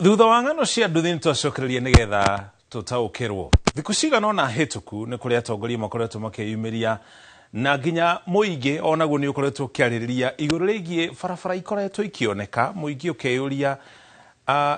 Thutha wa ng'ano cia nduthi nĩ twacokereria nĩgetha tũtaũkĩrwo. Thikũ cigana ũna hĩtũku nĩ kũrĩ atongoria makoretwo makĩyumĩria na nginya mũingĩ onaguo nĩ ũkoretwo ũkĩarĩrĩria igũrũ rĩgiĩ barabara ikoretwo ikĩoneka, mũingĩ ũkeyũria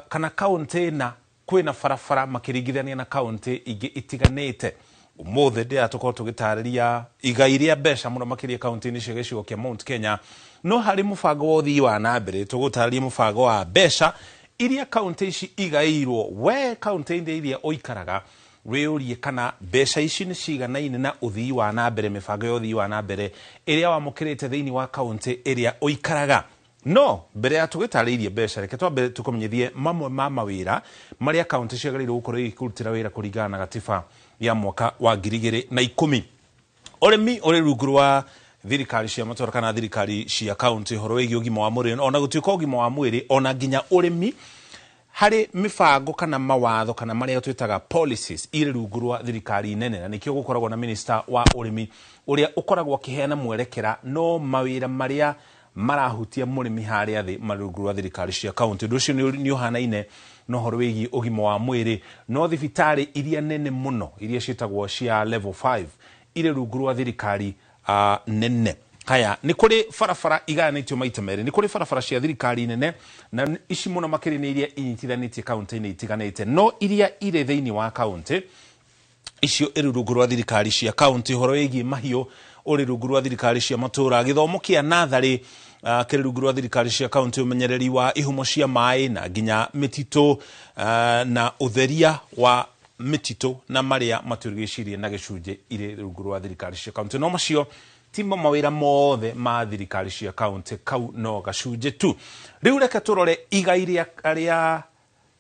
kana kaũntĩ na kwĩna barabara makĩringithania na kaũntĩ ingĩ itiganĩte. Ũmũthĩ ndĩra tũkorwo tũgĩtarĩria igai rĩa mbeca mũno makĩria kaũntĩ-inĩ cia gĩcigo kĩa Mount Kenya, no harĩ mũbango wa ũthii wa na mbere tũgũtarĩria mũbango wa mbeca iria kaũntĩ ici igaĩirwo. We kaũntĩ-inĩ iria ũikaraga wĩyũrie kana mbeca ici nĩ ciganaine na ũthii wa na mbere, mĩbango ya ũthii wa na mbere ĩrĩa wamũkĩrĩte thĩinĩ wa kaũntĩ ĩrĩa ũikaraga. No mbere ya tũgĩtarĩirie mbeca, reke twambe tũkũmenyithie mamwe ma mawĩra marĩa kaũntĩ ciagĩrĩirwo gũkorwo igĩkũrutĩra wĩra kũringana na gatiba ya mwaka wa 2010. Ũrĩmi ũrĩ rungu rwa thirikari cia matũra kana thirikari cia kaũntĩ, ũhoro wĩgiĩ ũgima wa mwĩrĩ, ona gũtuĩka ũgima wa mwĩrĩ ona nginya ũrĩmi harĩ mĩbango kana mawatho kana marĩa twĩtaga policies irĩ rungu rwa thirikari nene, na nĩkĩo gũkoragwo na minister wa ũrĩmi ũrĩa ũkoragwo akĩheana mwerekera, no mawĩra marĩa marahutia mũrĩmi harĩa thĩ marĩ rungu rwa thirikari cia kaũntĩ. Ũndũ ũcio nĩ ũhanaine na ũhoro wĩgiĩ ũgima wa mwĩrĩ, no thibitarĩ iria nene mũno iria ciĩtagwo cia level 5 irĩ rungu rwa thirikari nene. Haya, nĩ kũrĩ barabara igayanĩtio maita merĩ. Nĩ kũrĩ barabara cia thirikari nene, na ici mũno makĩria nĩ iria inyitithanĩtie kaũntĩ-inĩ itiganĩte, no iria irĩ thĩinĩ wa kaũntĩ icio ĩrĩ rungu rwa thirikari cia kaũntĩ. Ũhoro wĩgiĩ mahiũ ũrĩ rungu rwa thirikari cia matũũra. Gĩthomo kĩa natharĩ kĩrĩ rungu rwa thirikari cia kaũntĩ. Ũmenyereri wa ihumo cia maĩ na nginya mĩtitũ na ũtheria wa mĩtitũ na marĩa matũrigicĩirie na gĩcunjĩ irĩ rungu rwa thirikari cia kaũntĩ. No macio timo mawĩra mothe ma thirikari cia kaũntĩ, kau no gacunjĩ tu. Rĩu reke tũrore igai rĩa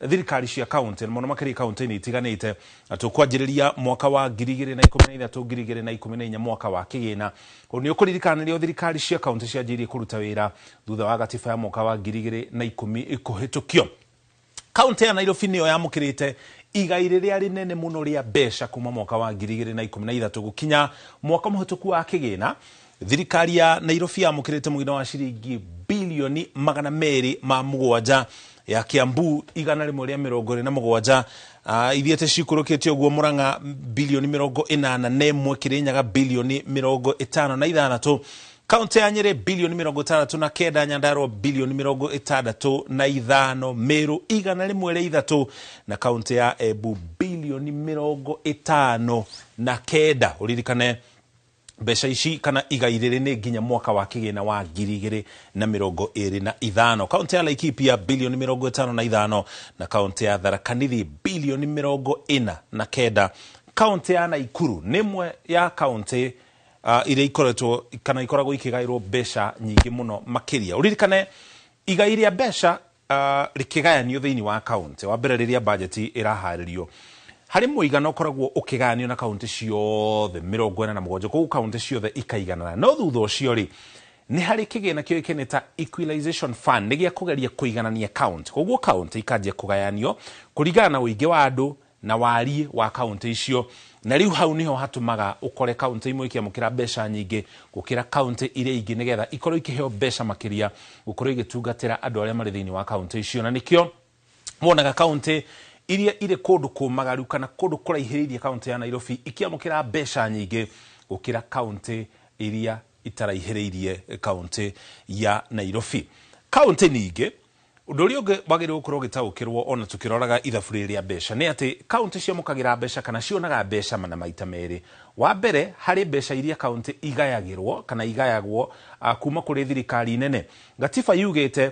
thirikari cia kaũntĩ mũno makĩria kaũntĩ-inĩ itiganĩte, na tũkwanjĩrĩria mwaka wa 2013 2014, mwaka wa kĩgĩna. Nĩ ũkũririkana nĩrĩo thirikari cia kaũntĩ cianjĩrĩirie kũruta wĩra thutha wa gatiba ya mwaka wa 2010 kũhĩtũkio. Kaũntĩ ya Nairobi nĩyo yamũkĩrĩte igai rĩrĩa rĩnene mũno rĩa mbeca kuma mwaka wa 2013 gũkinya mwaka mũhĩtũku wa kĩgĩna. Thirikari ya Nairobi yamũkĩrĩte mũigana wa ciringi bilioni 207, ya Kiambu 127, ithiĩte cikũrũkĩte ũguo, Murang'a bilioni 81, Kirinyaga bilioni 56, kaũntĩ ya Nyĩrĩ bilioni 69, Nyandarua bilioni 65, Meru 103, na kaũntĩ ya Embu bilioni 59. Ũririkane mbeca ici kana igai rĩrĩ nĩ nginya mwaka wa kĩgĩna wa 2025. Kaũntĩ ya Laikipia bilioni 55, na kaũntĩ ya Tharaka Nithi bilioni 49. Kaũntĩ ya Naikuru nĩ ĩmwe ya kaũntĩ iria ikoretwo kana ikoragwo ikĩgaĩrwo mbeca nyingĩ mũno makĩria. Ũririkane igai rĩa mbeca rĩkĩgayanio thĩinĩ wa kaũntĩ, wa mbere rĩrĩa bajeti ĩraharĩrio, harĩ mũigana ũkoragwo ũkĩgayanio na kaũntĩ ciothe 47, koguo kaũntĩ ciothe ikaiganana. No thutha ũcio rĩ, nĩ harĩ kĩgĩna kĩoĩkaine ta equalization fund, nĩ gĩa kũgeria kũiganania kaũntĩ. Koguo kaũntĩ ikanjia kũgayanio kũringana na ũingĩ wa andũ na wariĩ wa kaũntĩ icio, na rĩu hau nĩho hatũmaga ũkore kaũntĩ imwe ikĩamũkĩra mbeca nyingĩ gũkĩra kaũntĩ iria ingĩ, nĩgetha ikorwo ikĩheo mbeca makĩria gũkorwo igĩtungatĩra andũ arĩa marĩ thĩinĩ wa kaũntĩ icio. Na nĩkĩo wonaga kaũntĩ iria irĩ kũndũ kũmagaru kana kũndũ kũraihĩrĩirie kaũntĩ ya Nairobi ikĩamũkĩra mbeca nyingĩ gũkĩra kaũntĩ iria itaraihĩrĩirie kaũntĩ ya Nairobi. Kaũntĩ ningĩ, ũndũ ũrĩa ũngĩ wagĩrĩirwo gũkorwo ũgĩtaũkĩrwo ona tũkĩroraga ithabu rĩrĩ rĩa mbeca nĩ atĩ kaũntĩ ciamũkagĩra mbeca kana cionaga mbeca na maita merĩ. Wa mbere, harĩ mbeca iria kaũntĩ igayagĩrwo kana igayagwo kuma kũrĩ thirikari nene. Gatiba yugĩte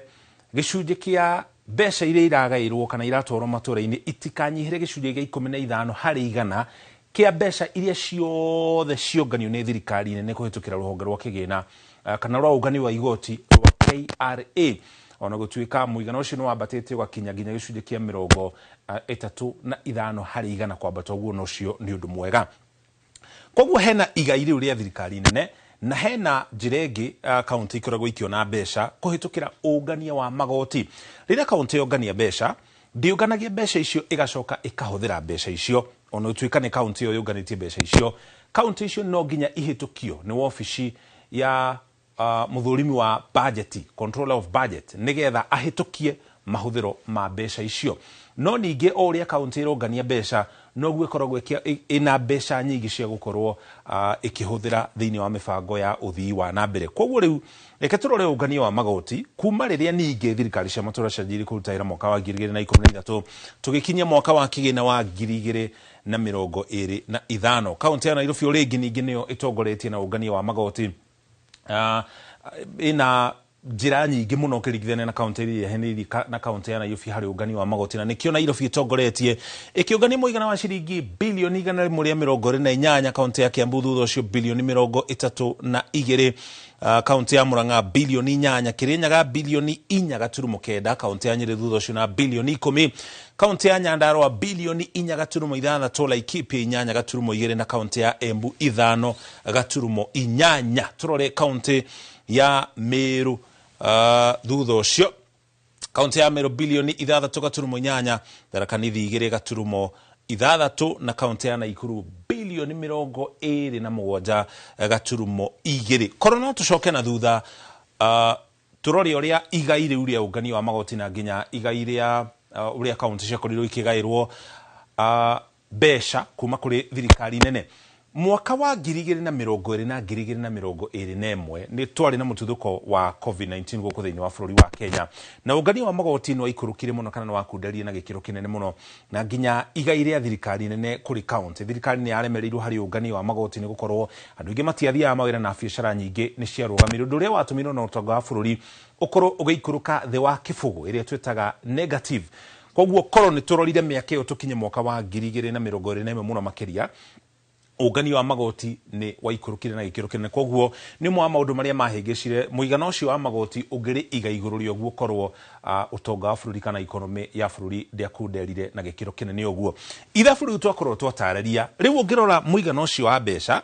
gĩcunjĩ kĩa mbeca iria iragaĩrwo kana iratwarwo matũra-inĩ itikanyihĩre gĩcunjĩ gĩa 15 harĩ igana kĩa mbeca iria ciothe cionganio nĩ thirikari nene kũhĩtũkĩra rũhonge rwa kĩgĩna kana rwa ũngania wa igoti rwa KRA. Ona gũtuĩka mũigana ũcio nĩ wambatĩte ũgakinya nginya gĩcunjĩ kĩa 35 harĩ igana, kwambata ũguo no ũcio nĩ ũndũ mwega. Koguo hena igai rĩu rĩa thirikari nene, na hena njĩra ĩngĩ kaũntĩ ikoragwo ikĩona mbeca kũhĩtũkĩra ũngania wa magoti. Rĩrĩa kaũntĩ yongania mbeca, ndĩũnganagia mbeca icio ĩgacoka ĩkahũthĩra mbeca icio. Ona ũtuĩka nĩ kaũntĩ ĩyo yũnganĩtie mbeca icio, kaũntĩ icio no nginya ihĩtũkio nĩ wabici ya mũthũrimi wa bajeti, controller of budget, nĩgetha ahĩtũkie Mahũthĩro ma mbeca icio. No ningĩ o ũrĩa kaũntĩ ĩrongania mbeca, noguo ĩkoragwo ĩna mbeca nyingĩ cia gũkorwo ĩkĩhũthĩra thĩinĩ wa mĩbango ya ũthii wa na mbere. Koguo rĩu reke tũrore ũngania wa magoti kuma rĩrĩa ningĩ thirikari cia matũra cianjirie kũruta wĩra mwaka wa 2013 tũgĩkinyia mwaka wa kĩgĩna wa 2025. Kaũntĩ ya Nairobi o rĩngĩ ningĩ nĩyo ĩtongoretie na ũngania wa magoti, ĩna njĩra nyingĩ mũno ũkĩringithania na kaũntĩ iria irehanĩrĩirie na kaũntĩ ya Nairobi harĩ ũngania wa magoti, na nĩkĩo Nairobi ĩtongoretie ĩkĩũngania mũigana wa ciringi bilioni 128, kaũntĩ ya Kiambu thutha ũcio bilioni 32, kaũntĩ ya Murang'a bilioni 8, Kirinyaga bilioni 4.9, kaũntĩ ya Nyĩrĩ thutha ũcio na bilioni 10, kaũntĩ ya Nyandarua bilioni 4.6, Laikipia 8.2 na kaũntĩ ya Embu 5.8. Tũrore kaũntĩ ya Meru thutha ũcio, kaũntĩ ya Meru bilioni 6.8, Tharaka Nithi 2.6 na kaũntĩ ya Naikuru bilioni 27.2. Korwo no tũcoke na thutha, tũrore ũrĩa igai rĩu rĩa ũngania wa magoti na nginya igai rĩa ũrĩa kaũntĩ ciakorirwo ikĩgaĩrwo mbeca kuma kũrĩ thirikari nene mwaka wa 2020 na 2021. Nĩ twarĩ na mũtuthũko wa COVID-19 gũkũ thĩinĩ wa bũrũri wa Kenya, na ũngania wa magoti nĩ waikũrũkire mũno kana nĩ wakunderire na gĩkĩro kĩnene mũno, na nginya igai rĩa thirikari nene kũrĩ kaũntĩ. Thirikari nĩ yaremereirwo harĩ ũngania wa magoti nĩ gũkorwo andũ aingĩ matiathiaga mawĩra na biacara nyingĩ nĩ ciarũgamire, ũndũ ũrĩa watũmire ona ũtonga wa bũrũri ũkorwo ũgĩikũrũka thĩ wa kĩbũgũ ĩrĩa twĩtaga negative. Koguo korwo nĩ tũrorire mĩaka ĩyo tũkinye mwaka wa 2021 mũno makĩria, ũngania wa magoti nĩ waikũrũkire na gĩkĩro kĩnene. Koguo nĩ ũmwe wa maũndũ marĩa mahĩngĩcire mũigana ũcio wa magoti ũngĩrĩ iga igũrũ rĩa ũguo, korwo ũtonga wa bũrũri kana economy ya bũrũri ndĩakunderire na gĩkĩro kĩnene ũguo. Ithabu rĩu twakorwo twatarĩria, rĩu ũngĩrora mũigana ũcio wa mbeca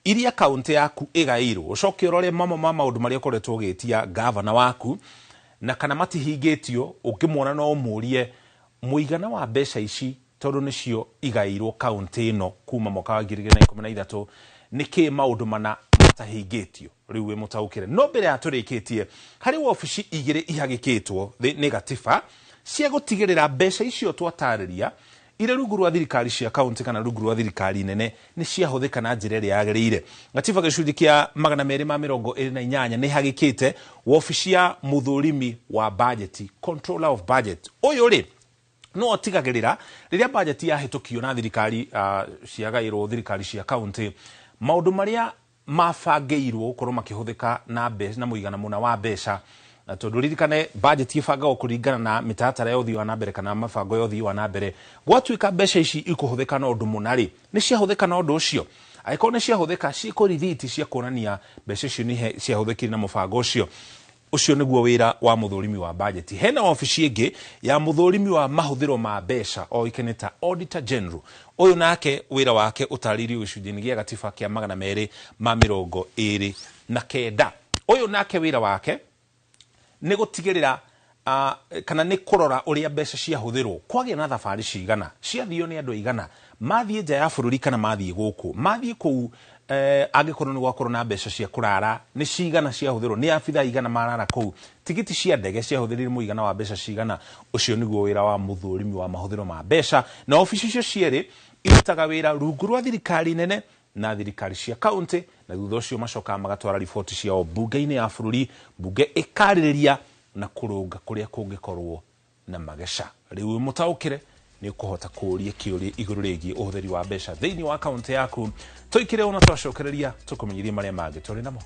iria kaũntĩ yaku ĩgaĩirwo, ũcoke ũrore mamwe ma maũndũ marĩa ũkoretwo ũgĩtia gavana waku na kana matihingĩtio, ũngĩmuona no ũmũrie mũigana wa mbeca ici tondũ nĩcio igaĩirwo kaũntĩ ĩno kuma mwaka wa 2013, nĩkĩ maũndũ mana matahingĩtio? Rĩu wĩ mũtaũkĩre. No mbere ya tũrĩkĩtie, harĩ wabici igĩrĩ ihagĩkĩtwo nĩ gatiba cia gũtigĩrĩra mbeca icio twatarĩria irĩ rungu rwa thirikari cia kaũntĩ kana rungu rwa thirikari nene nĩ ciahũthĩka na njĩra ĩrĩa yagĩrĩire. Gatiba gĩcunjĩ kĩa 228 nĩ hagĩkĩte wabici ya mũthũrimi wa bajeti, controller of budget. Ũyũ rĩ no atigagĩrĩra rĩrĩa bajeti yahĩtũkio na thirikari ciagaĩrwo thirikari cia kaũntĩ, maũndũ marĩa mabangĩirwo gũkorwo makĩhũthĩka na mbeca na mũigana mũna wa mbeca, na tondũ ririkane bajeti ĩbangagwo kũringana na mĩtaratara ya ũthii wa na mbere kana mabango ya ũthii wa na mbere, gwatuĩka mbeca ici ikũhũthĩka na ũndũ mũna rĩ, nĩ ciahũthĩka na ũndũ ũcio? Angĩkorwo nĩ ciahũthĩka, ciĩkwo rithiti cia kuonania mbeca icio nĩ ciahũthĩkire na mũbango ũcio. Ũcio nĩguo wĩra wa mũthũrimi wa bajeti. Hena wabici ĩngĩ ya mũthũrimi wa mahũthĩro ma mbeca oĩkaine ta auditor general. Ũyũ nake wĩra wake ũtarĩirio gĩcunjĩ-inĩ gĩa gatiba kĩa 229. Ũyũ nake wĩra wake nĩ gũtigĩrĩra kana nĩ kũrora ũrĩa mbeca ciahũthĩrwo, kwagĩa na thabarĩ cigana, ciathio nĩ andũ aigana, mathiĩ nja ya bũrũri kana mathiĩ gũkũ, mathiĩ kũu, angĩkorwo nĩ gwakorwo na mbeca cia kũrara nĩ cigana ciahũthĩrwo, nĩ abithaa igana marara kũu, tigiti cia ndege ciahũthĩrire mũigana wa mbeca cigana. Ũcio nĩguo wĩra wa mũthũrimi wa mahũthĩro ma mbeca. Na obici icio cierĩ irutaga wĩra rungu rwa thirikari nene na thirikari cia kaũntĩ, na thutha ũcio macokaga magatwara riboti ciao mbunge-inĩ ya bũrũri, mbunge ĩkarĩrĩria na kũrũnga kũrĩa kũngĩkorwo na mageca. Rĩu mũtaũkĩre nĩ ũkũhota kũũria kĩũria igũrũ rĩgiĩ ũhũthĩri wa mbeca thĩinĩ wa kaũntĩ yaku. Tũikire ũna twacokereria tũkũmenyithie marĩa mangĩ tũrĩ namo.